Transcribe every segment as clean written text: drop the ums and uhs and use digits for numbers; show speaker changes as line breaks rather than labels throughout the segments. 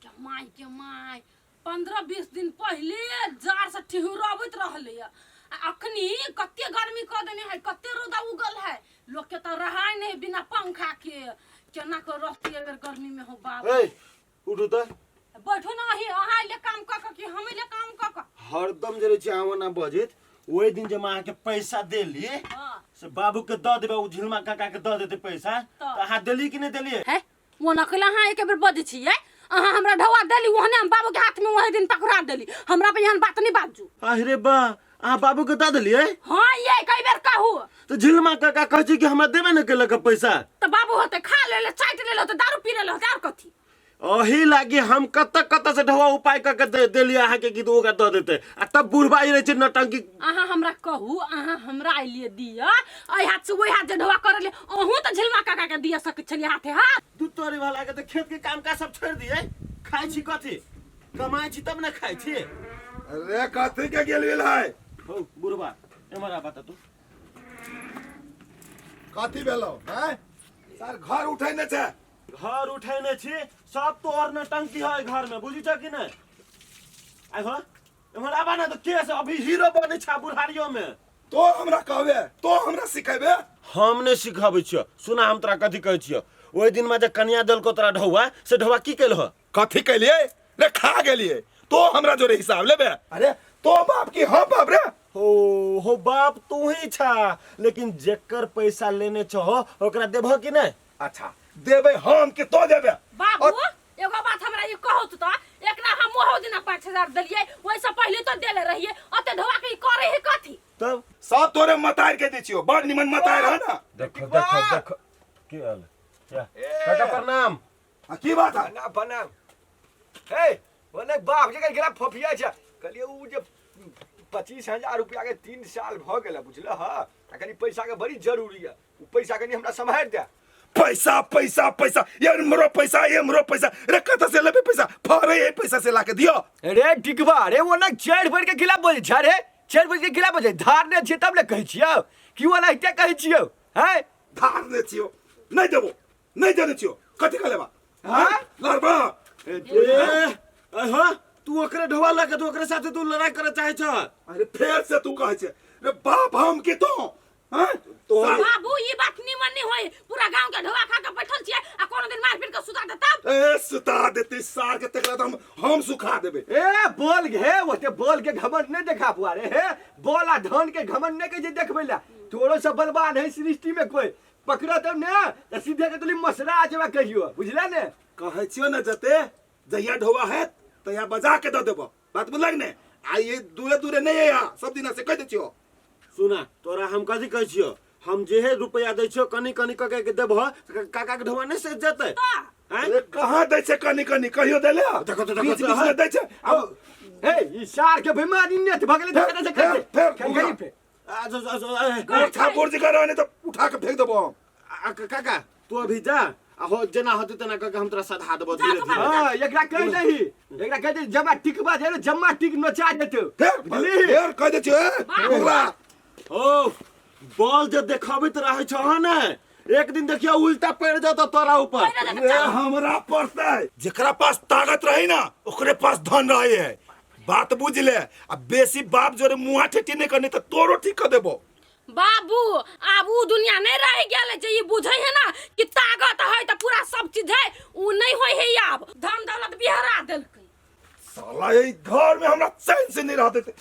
के माय के माय, 15-20 दिन पहिले जाड़ से ठिहुरबैत रहले आ अखनी कते गर्मी कऽ देने है, कते रौदा उगल है। लोग के तऽ रहाय नहीं बिना पंखा के, केना के रहती अगर गर्मी में हो बाप।
ए, उठू तऽ।
बैठू ना अही, अहाँ ले काम कऽ कऽ कि हम ले काम कऽ कऽ।
हरदम जे रहै छै अहाँ ओना बजैत। ओहि दिन जे हम अहाँके पैसा देली से बाबू के दऽ देबै, ओ झिलमा काका के दऽ देतै पैसा, तऽ अहाँ देली कि नहि देलियै?
है ओना कैला अहाँ एक बेर बजै छियै? अहाँ हमरा ढौआ देली ओहने हम बाबू के हाथ में ओहे दिन पकड़ा देली। हमरा पे एहन बात नहीं बाजू।
अरे बा, अहाँ बाबू के दऽ देलियै?
हाँ, ये कई बेर कहू।
तऽ झिलमा काका कहै छै कि हमरा देबे नहि केलक पैसा।
तऽ बाबू होते खा लेले, चाटि लेले होते, दारू पी लेले होते, और कथी?
अही लागी हम कत कत से ढौआ उपाय कऽ के देलियै अहाँके कि ओकरा दऽ देतै, आ तब बुढ़बा ई रहै छै नौटंकी।
अहाँ हमरा कहू, अहाँ हमरा एलियै दिअ, एहि हाथ से ओहि हाथ जे ढौआ करलियै, अहूँ तऽ झिलमा काका के दिअ सकै छलियै हाथे हाथ।
दू तोरी वाला के तऽ खेत के काम काज सब छोड़ि दियै, खाइ छी कथी? कमाइ छी तब ने खाइ छी।
अरे कथी के गेल गेल है?
हौ बुढ़बा, एम्हर आ बता तू।
कथी भेलौ हैं? सर घर उठै ने छै।
घर उठेने छी, सब तोहर नौटंकी है घर में, बुझी छ कि नहीं? आइ हो, एम्हर आबा ना तो केस अभी हीरो बनै छ बुढ़ारियो में।
तो हमरा कहबे, तो हमरा सिखेबे?
हम नहीं सिखाबै छियो। सुना, हम तोरा कथी कहै छियो, ओहि दिन में जे कनिया देलको तोरा ढौआ, से ढौआ की केलहो?
कथी केलिए रे? खा गेलिए। तो हमरा जोरे हिसाब लेबे? अरे तो बाप की हम बाप रे?
हो हो, बाप तू ही छा, लेकिन जेकर पैसा लेने छहो ओकरा देबहो कि नहीं?
अच्छा देबे हम के तो देबे?
बाबू, एगो बात हमरा ई कहू त, एकरा हम ओहो दिना 5000 देलियै, ओहिसँ पहिले तो देले रहियै, ओते ढौआ के ई करे है कथी?
तब
सब तोरे मतार के दै छियो, बड़ निमन मतार है ना।
देखो देखो देखो की हाल है? काका प्रणाम।
आ की बात है?
प्रणाम प्रणाम। हे ओने बाप जे गेला फोफिया छै, कहलियै उ जे 25,000 रुपया के 3 साल भ गेल बुझल ह, आ कनी पैसा के बड़ी जरूरी है, उ पैसा कनी हमरा सम्हारि दे।
पैसा पैसा पैसा, ये हमरो पैसा, ये हमरो पैसा रे, कत से लेबे पैसा? फरे ये पैसा से लाके दियो।
रे टिकबा रे, ओना 4 भर के खिलाफ बोले छा रे, 4 भर के खिलाफ बोले, धार ने छै तब ने कहै छियौ कि ओना एते कहै छियौ? हैं
धार ने छियौ, नहीं देबो, नहीं देने छियौ, कथी का लेबा?
हैं
लड़बा?
ए अहो, तू ओकरे ढोवा लके तू ओकरे साथे तू लड़ाई करे चाहे छ?
अरे फेर से तू कहै छे रे, बाप हम के तो हैं?
तो
बाबू ई बात निमन नहीं होई, पूरा गांव के ढोआ खा के बैठल छियै आ कोनो दिन मार पीट के सुता देता।
ए सुता देती सार के, तकरा तो हम सुखा देबे।
ए बोल घे, ओते बोल के घमंड नहीं देखा बुआ रे, हे बोल आ धन के घमंड नहीं कहे देखबै ला, तोरो सब बलवान है सृष्टि में, कोई पकड़ा तब ने त सीधे के तुली मसरा आ जेबा कहियो, बुझला ने?
कहै छियो ने, जते जहिया ढोआ हैत तहिया बजा के दऽ देबो, बात बुझलक ने? आ ये दूरे दूरे नहीं है यहाँ सब दिन से कह दै छियो।
सुना, तोरा हम कथी कहै छियो, हम जेहे रुपया दै छियो कनी कनी कऽ के देबहो, काका के ढोआ नहीं सज जेतै?
अरे कहाँ दै छै कनी कनी, कहियो देले?
देखो तो, देखो
बीच
तो,
बीच में दै छै। अब
हे ई सार के बेमारी नेत भगले धके दे
फेर,
फेर
फेर,
फेर फेर।
आ, जो, जो, जो, ए,
उठा बुर्ज कर नहीं तो उठा के फेंक देबो हम।
आ, काका तू अभी जा, आ हो जेना होतै तेना कऽ के हम तोरा सधा देबो
जा
धीरे
तू
धीरे।
बाबू।
हां, एकरा कह दही, एकरा कह दे जमा टिकबा दे ने, जमा टिक नचा देतौ।
फेर
बुझली?
फेर कह दै छियो, ए, ओकरा।
ओ बॉल जे देखबैत रहै छह ने, एक दिन देखियो उल्टा पड़ि जातो तोरा ऊपर।
ए, हमरा पड़तै, जेकरा पास ताकत रही ना ओकरे पास धन रहे है, बात बुझ ले। आ बेसी बाप जोरे मुँहा ठेठी नहीं करनी तो तोरो ठीक कर देबो।
बाबू आब उ दुनिया नहीं रह गेल जे ई बुझे है ना कि ताकत है त पूरा सब चीज है, उ नहीं होय है। आब धन दौलत बिहरा देलकै।
साला ये घर में हमरा चैन से नहीं रह देते,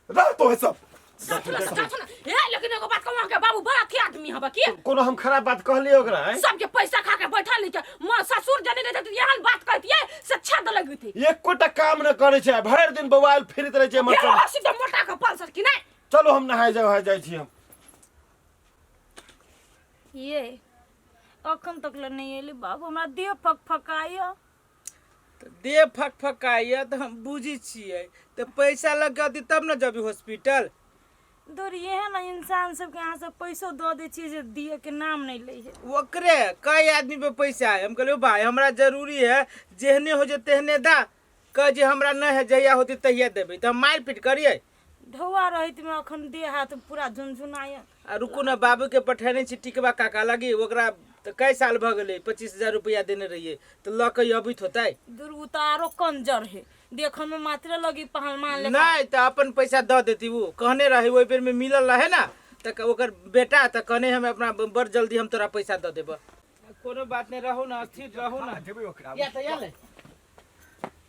रह तो है सब।
जाथु ना, जाथु ना। ए लेकिन एगो बात कहूं अहाँके बाबू, बड़ा अथी आदमी हबा की?
कोनो हम खराब बात कहलियै ओकरा? हैं?
सबके पैसा खा के बैठल नहीं के मां ससुर जने देते त एहन बात कहतियै से छेद लगतियै।
एकोटा काम न करै छै, भरि दिन मोबाइल फिरैत रहै छै हमर
फेर
सब।
हँसी त मोटा के पल्सर की नहीं?
चलो हम नहाय जाय जाइ छी हम।
ये अखन तक ले नहीं एली बाबू, हमरा देह फकफकाय।
तऽ देह फकफकाइए तऽ हम बुझै छियै, तऽ पैसा लग के अथी तब ने जबी हॉस्पिटल।
दूर एहन इंसान सबके अहाँ सब पैसो दऽ दै छियै जे दिए के नाम नहीं लै है।
ओकरे कई आदमी पे पैसा है, हम कहलियै भाई हमरा जरूरी है, जेहने हो जे तेहने दा, कह जे हमरा नहीं है, जहिया होती तहिया देबै, तऽ हम मारि पीट करियै?
ढौआ रहित में अखन देह हाथ पूरा झुनझुनाय।
आ रुकू ने, बाबू के पठेने छी टिकबा काका लगी, ओकरा तऽ कै साल भऽ गेलै 25,000 रुपैआ देने रहियै तऽ लऽ कऽ अबैत होतै।
दूर उतारो कंजर है, देखऽ में मात्र लगी पहलवान लेखा।
नहि तऽ अपन पैसा दऽ देती, ओ कहने रहे ओहि बेर में मिलल रहे ना तऽ ओकर बेटा, तऽ कहने हम अपना बड़ जल्दी हम तोरा पैसा दऽ देबऽ। कोनो बात नहीं, रहू ना, स्थिर रहू ना।
देबै ओकरा।
या तऽ या ले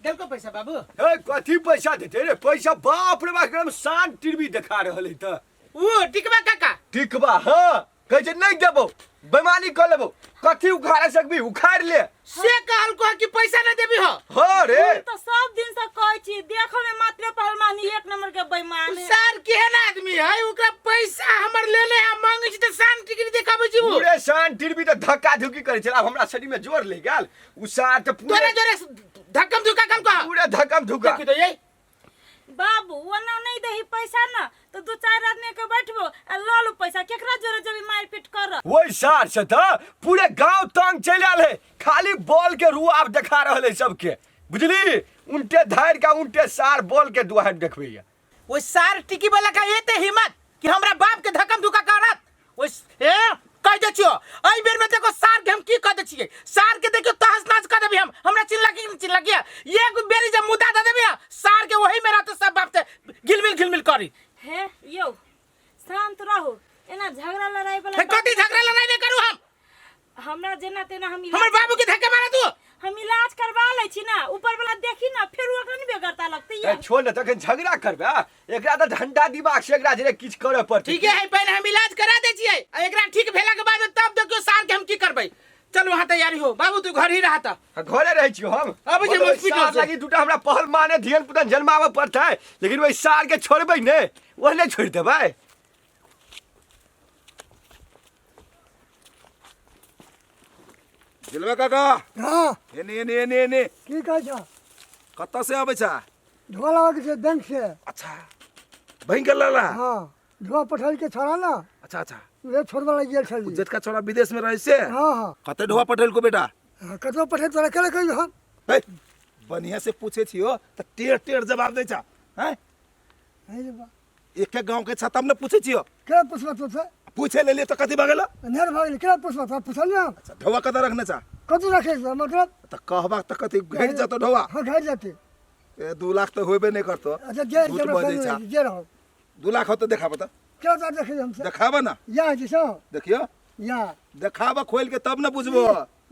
देलको पैसा बाबू।
हे कथी पैसा देते रे पैसा, बाप रे बाप एकदम शान टीवी देखा रहल है। तऽ
ओ टिकबा काका
टिकबा, हाँ कहै छै नहि देबौ, बेमानी कऽ लेबौ, कथी उखाड़े सकबी उखाड़ ले।
से कहलको कि पैसा नहीं देबी हो?
हाँ रे।
हम तो सब दिन से कहै छी देखो में मात्र पहलवानी एक नंबर के बेईमान है।
सर केहन आदमी है, ओकरा पैसा हमर लेले आ मांगे छी त शान टिकट देखाबै छी। वो
पूरे शान टीवी तऽ धक्का धुक्की करै छल, आब हमरा शरीर में जोर ले गेल उ सार तऽ
तोरा
पूरे
जोरे धक्कम धुक्का कहलको
पूरे धक्कम धुक्का।
देखी तो ये
बाबू ओना नहीं दही पैसा ना तो दू चार आदमी के बैठबो आ ल लू पैसा, केकरा जोरे जबी मारपीट कर।
ओहि सार से तऽ पूरे गांव तंग चलि आयल है, खाली बॉल के रुआब देखा रहल है सबके, बुझली? उनटे धारि के उनटे सार बॉल के दुआर देखबैया।
ओइ सार टिकी वाला का एते हिम्मत कि हमरा बाप के धक्कम धुक्का करत? ओइ ए कह दे छियो एहि बेर में देखो सार के हम की कह दे छियै, सार के देखियो तहस नहस कर देबी हम। हमरा चिल्ला की चिल्ला किया एक बेरी जब मुद्दा दे देबी सार के वही में रहते सब बाप से घिलमिल घिलमिल करी।
हे यौ शांत रहो, एना झगड़ा लड़ाई वाला
हे कथी झगड़ा लड़ाई नहीं करू हम।
हमरा जेना तेना हम
हमर बाबू के धक्का मारा तू।
हम इलाज करवा लै छी ना, ऊपर वाला देखी ना फिर ओकरा नहीं बेगरता लगती
ए छोड़ ना, तखन झगड़ा करबे, एकरा तऽ ठंडा दिमाग से एकरा जे किछु करऽ पड़तै।
ठीक है, पहले हम इलाज करा दै छियै आ एकरा ठीक भेला के बाद तब देखियो सार के हम की करबै। चल वहाँ तैयारी हो बाबू, तू घर ही रहा था।
हाँ, घरे रहै छियो हम।
अबै छै
ओहि
हॉस्पिटल
सार
से।
लागी दूटा हमरा पहलमाने धियन पुतन जन्माबऽ पड़तै, लेकिन ओहि सार के छोड़बै ने, ओहने छोड़ि देबै।
दिलवा काका।
हाँ।
एने एने एने एने।
की कहै छ?
कतऽ से अबै छ?
ढोआ लाबऽ के छै बैंक से।
अच्छा बैंक के लाला?
हाँ ढोआ पठल के छोड़ा ना।
अच्छा अच्छा।
उहे छोड़बा लग गेल छली।
जेटका छोड़ा विदेश में रहे से?
हाँ हाँ।
कते ढोआ पठल को बेटा?
हाँ, कतबो पठल तोरा केना कहियो हम?
हे बढ़िया से पूछे छियो त टेढ़ टेढ़ जवाब दै छ। हैं?
हे रे बा।
एक गांव के छता हम ने पूछे छियो।
केना पूछबा तू से?
पूछे ले लिए तो कथी भगेल?
अन्हार भऽ गेलै, केना पूछबा तोरा? पूछल ना।
अच्छा ढोआ कतऽ रखने छा?
कतऽ रखे छा मतलब?
त कहबा त कथी घटि जतो ढोआ?
हाँ घटि जतै।
ए 2 लाख त होबे नहीं करतो।
अच्छा जे
झूठ बजै छा।
जे रहो।
2 लाख हो त देखाब त।
केना तोरा देखै हम से?
देखाब ना।
या जे छौ।
देखियो।
या।
देखाब खोल के तब न बुझबो।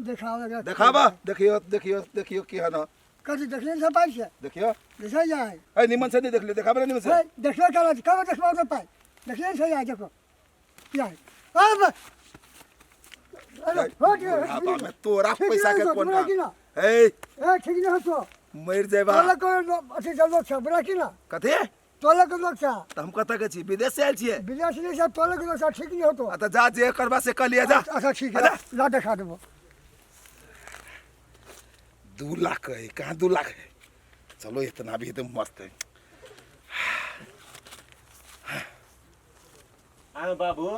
देखाब।
देखाब देखियो देखियो देखियो की हन।
कथी देखले नहीं पाइ से?
देखियो।
देखै जा।
ए निमन से नहीं देखलियो, देखाब ना निमन से।
हे देखलो केना कब देखबो त पाइ। देखले नहीं या देखो। या। अब अरे हो
बुढ़ापा में तोरा पैसा के कोन
काम?
ए
ए ठीक नहीं हो
मर जेबा।
तोला को अथी चलो छ बोला की ना?
कथी?
तोला के लोग छा।
त हम कतऽ के छी? विदेश से आयल छियै।
विदेश नहीं छ, तोला के लोग छा, ठीक नहीं हो तो।
आ त जा जे करबा से कर लिया जा।
अच्छा ठीक है, ला देखा देबो।
2 लाख है, कहाँ 2 लाख है? चलो इतना भी तो मस्त है।
आए बाबू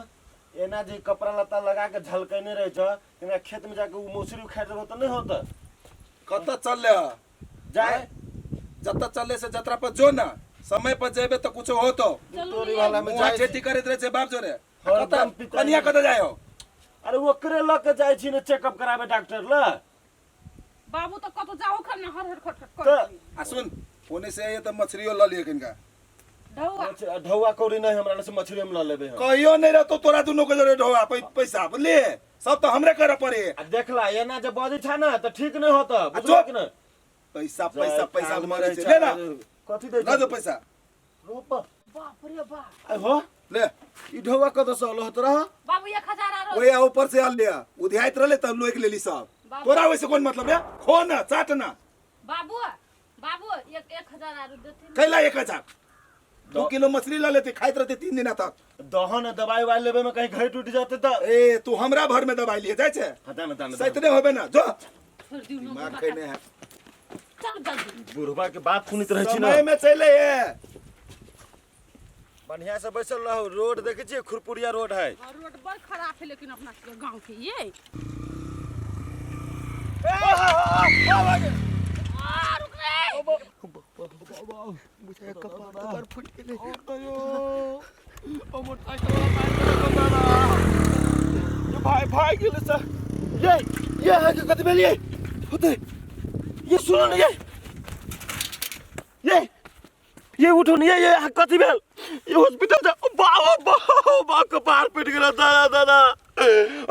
एना जे कपड़ा लत्ता लगा के झलकने रहे छ, हमरा खेत में जाके उ मौसरी उखाड़ देबो त नहीं होत।
कतऽ चलले ह?
जाए
जतऽ चलले से जतरा पर जो ना, समय पर जेबे तो कुछ होतो।
तोरी वाला में
मुँह
जाए
ठेठी करैत रहे छै बाप जोरे।
हरदम
कतऽ
पिताई।
कनिया कतऽ जाय हो?
अरे ओकरे ल के जाय छी ने चेकअप कराबे डॉक्टर ल।
बाबू तो कतौ जाओ खर ना हर हर खट खट कर।
त
आ सुन ओने से आइए त मछलियो ल लिए किनका।
ढौआ।
ढौआ कौड़ी नहीं हमरा से मछली हम ल लेबे हम।
कहियो नहीं रहतो तोरा दुनू के जोरे ढौआ पैसा बुझलिए, सब तो हमरे करे पड़े।
आ देखला एना जे बजै छ ना त ठीक नहीं होत, बुझलो
चुप।
कि ना?
पैसा पैसा पैसा
जाय,
मरे छै।
कान
ले ना।
कथी दै
ल जो पैसा।
रोप।
बाप रे बाप।
आ हो
ले।
ई ढौआ कतऽ से अलो तोरा?
बाबू 1000 आरो।
ओए ऊपर से आल लिया, उधियाइत रहले तब लोक लेली सब। तोरा वैसे कोन मतलब रे? खो ना चाट ना।
बाबू बाबू 1000 आरो देथिन।
कैला 1000? 2 किलो मछली ल लेते, खाइत रहते 3 दिन तक।
दहन दवाई why लेबे में कहीं घट उठ जाते त।
ए तू हमरा भर में दवाई लिए जाय छै।
हटा ना दाना।
सैतने होबे ना जो।
छोड़ दियौ ना,
दिमाग खैने है।
चल जल्दी।
बुढ़वा के बात सुनैत रहै छी ना।
समय में चले है।
बढ़िया से बैसल रहू, रोड देखे छियै खुरपुरिया रोड है।
और रोड बड़ खराब है लेकिन अपना सबके गांव के ये। आ, रुक रे।
भाई भाई गेलै सर। ये ये अहाँके कथी भेल ये होते ये सुनू ने ये ये ये उठू ने ये ये अहाँ कथी भेल ये हॉस्पिटल जा बाबा बाबा बा कपार पिट गेल दादा दादा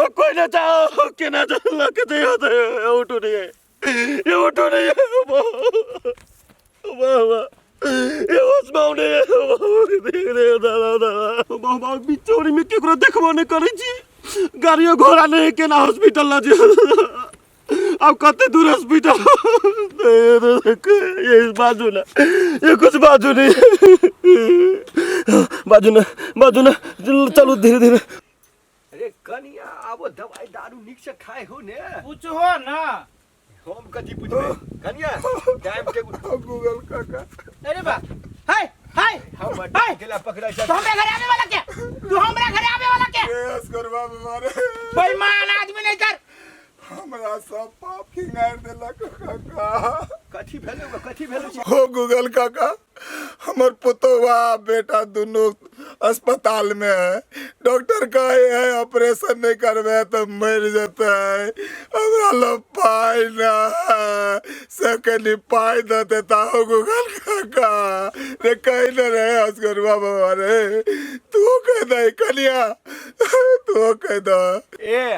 ओ कोई ना जाओ केना जाओ लके दे होते उठू ने ये ये उठू ने ये वाह वाह ये होशमे ने देख रे दादा दादा बाबा बिचौरी में केकरो देखबो नहीं करै छी गाड़ियो घोड़ा नहीं केना हॉस्पिटल ल जे अब कते दूर हॉस्पिटल ये बाजू ना ये कुछ बाजू नहीं बाजू ना बाजू ना चलू धीरे धीरे
अरे कनिया आबो दवाई दारू नीक से खाए हो ने
पूछहो ना
हम कथी पूछबै कनिया टाइम टेबुल
गूगल काका
अरे बा हाय हाय
हम
हाय
गेला पकड़ा
तू हमरा घरे आवे वाला के तू हमरा घरे आवे वाला के
ए असगरवा बीमारे
बेईमान आदमी नहीं कर
हमरा सब पाप खिंगार देलक काका
कथी भेलो कथी भेलो
हो गूगल काका हमर पुतोवा बेटा दोनों अस्पताल में है डॉक्टर कहे है ऑपरेशन नहीं करबे तो मर जेते हमरा लो पाई ना है से कनी पाई दे देता हो गूगल काका रे कहीं न रहे असगरवा बाबा रे तू कह दे कनिया तू कह दे
ए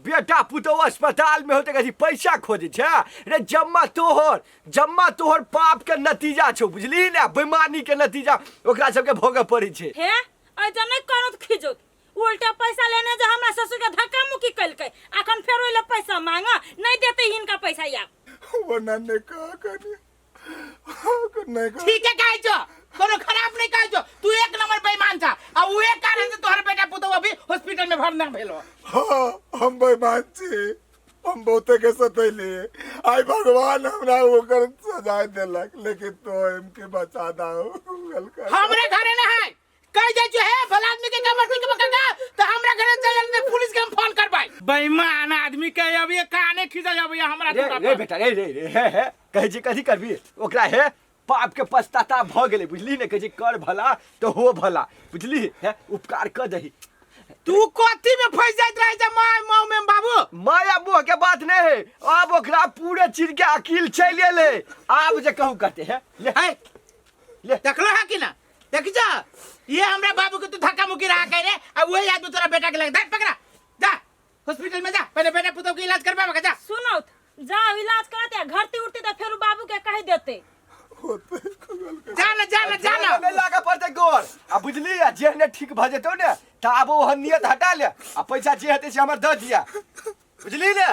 बेटा पुतोह अस्पताल में होते कथी पैसा खोजे छै रे जम्मा तोहर जम्मा तोहर पाप के नतीजा छौ बुझली ने बेमानी के नतीजा ओकरा सबके भोगऽ पड़ै छै
हे ऐसा नहीं करो तो खिजो उल्टा पैसा लेने जे हमरा ससुर के धक्का मुक्की कलकै अखन फेर ओइ ले पैसा मांग नहीं देते हिनका पैसा या
वो नन्हे कहा कनिया नहीं कहा
ठीक है कहै छो कोनो खराब नहीं कहै छो तू एक नंबर बेईमान छा आ उहे कारण से तोहर बेटा पुतोह अभी हॉस्पिटल में भर्ना भेलो
हाँ हम बेईमान छी हम बहुते के सतैली आई भगवान हमरा ओकर सजाय देलक लेकिन तो इनके बचा दाओ गूगल कर
हमरे घरे ना है कह जाय छो हे भला आदमी के कमर के बका तो हमरा घरे चल जाए पुलिस के हम फोन करबाई बेईमान आदमी के अभी काने खींचा जाबे हमरा
रे रे बेटा रे रे रे हे हे कहै छै कथी करबी ओकरा हे पाप के पश्चाताप भऽ गेलै बुझली ने कहै छै कर भला तऽ हो भला बुझली हे उपकार कऽ दही
तू कथी में फंस जाइत रहे छै my मोह में बाबू
माया मोह के बात नहीं है आब ओकरा पूरे चीज के अकील चलि एलै आब जे कहू कहते है ले
है
ले
देखलो है कि ना देख जा ये हमरा बाबू के तू धक्का मुक्की रहा कह रे आ वही आदमी तोरा बेटा के लग दे पकड़ा जा हॉस्पिटल में जा पहले बेटा पुतोह के इलाज करवा जा
सुनो जाओ इलाज कराते घरती उठते तो फेर बाबू के कह देते
होते गूगल कर
जा ना जा ना जा ना
नहि लागऽ पड़तै गोर आ बुझली आ जेहने ठीक भऽ जेतौ ने तऽ आब ओहन नियत हटा ले आ पैसा जे हेतै से हमर दऽ दिया बुझली ने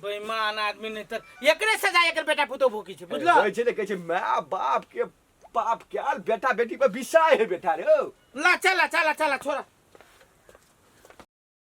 बेईमान आदमी नहीं तर एकरे सजा एकर बेटा पुतोह भोगी छै बुझलो
कहै छै ने कहै छै माय बाप के पाप के आल बेटा बेटी पर विषय है बेटा रे
ला चला चला चला छोड़ा